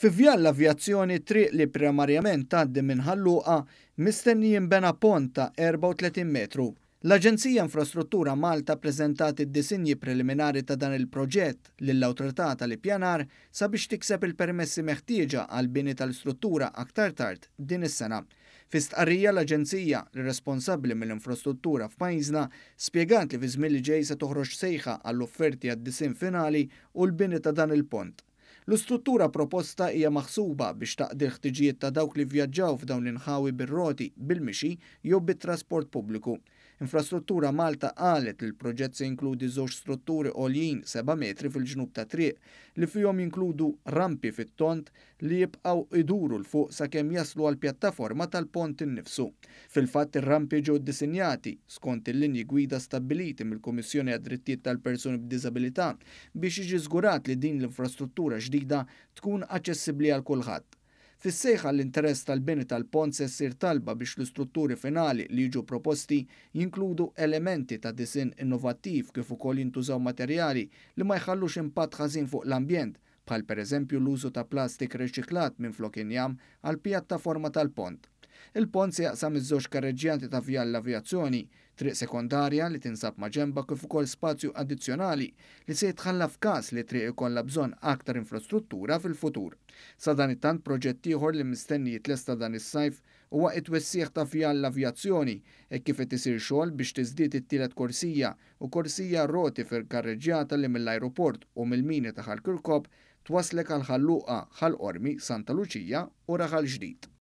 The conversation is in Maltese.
Fi Vjal l-Avjazzjoni, triq li primarjament tgħaddi minn Ħal Luqa, mistenni jinbena pont ta' 34 metru. L-Aġenzija Infrastruttura Malta ppreżentat id-disinji preliminari ta' dan il-proġett lill-Awtorità tal-Ippjanar sabiex tikseb il-permessi meħtieġa għall-bini tal-istruttura aktar tard din is-sena. Fi stqarrija l-Aġenzija, li responsabbli mill-infrastruttura f'pajjiżna, spjegat li fiż-żmien li ġej se toħroġ sejħa għall-offerti għad-disinn finali u l-bini ta' dan il-pont. L-istruttura proposta hija maħsuba biex taqdi l-ħtiġijiet ta' dawk li vvjaġġaw f'dawn l-inħawi bir-roti, bil-mixi jew bit-trasport pubbliku. Infrastruttura Malta qalet li l-proġett se jinkludi żewġ strutturi għoljin seba' metri fil-ġnub tat-triq li fihom jinkludu rampi fit-tond li jibqgħu jduru 'l fuq sakemm jaslu għall-pjattaforma tal-pont innifsu. Fil-fatt ir-rampi ġew ddisinjati skont il-linji gwida stabbiliti mill-Kummissjoni għad-Drittijiet tal-Persuni b'Diżabilità biex jiġi żgurat li din l-infrastruttura ġdida tkun aċċessibbli għal kulħadd. Fis-sejħa għall-interess tal-bini tal-pont se ssir talba biex l-istrutturi finali li jiġu proposti jinkludu elementi ta' disinn innovattiv kif ukoll jintużaw materjali li ma jħallux impatt ħażin fuq l-ambjent bħal pereżempju l-użu ta' plastik riċiklat minflok injam għall-pjattaforma tal-pont. Il-pont se jaqsam iż-żewġ karreġġjanti ta' Vjal l-Avjazzjoni, triq sekondarja li tinsab maġenbha kif ukoll spazju addizzjonali li se jitħalla f'każ li t-triq ikollha bżonn aktar infrastruttura fil-futur. Sadanittant proġett ieħor li mistenni jitlesta dan is-sajf huwa t-twessigħ ta' Vjal l-Avjazzjoni hekk kif qed isir xogħol biex tiżdied it-tielet korsija u korsija roti fil-karreġġjata li mill-ajruport u mill-mini ta' Ħal Kirkop twasslek għal Ħal Luqa, Ħal Qormi, Santa Luċija u Raħal Ġdid.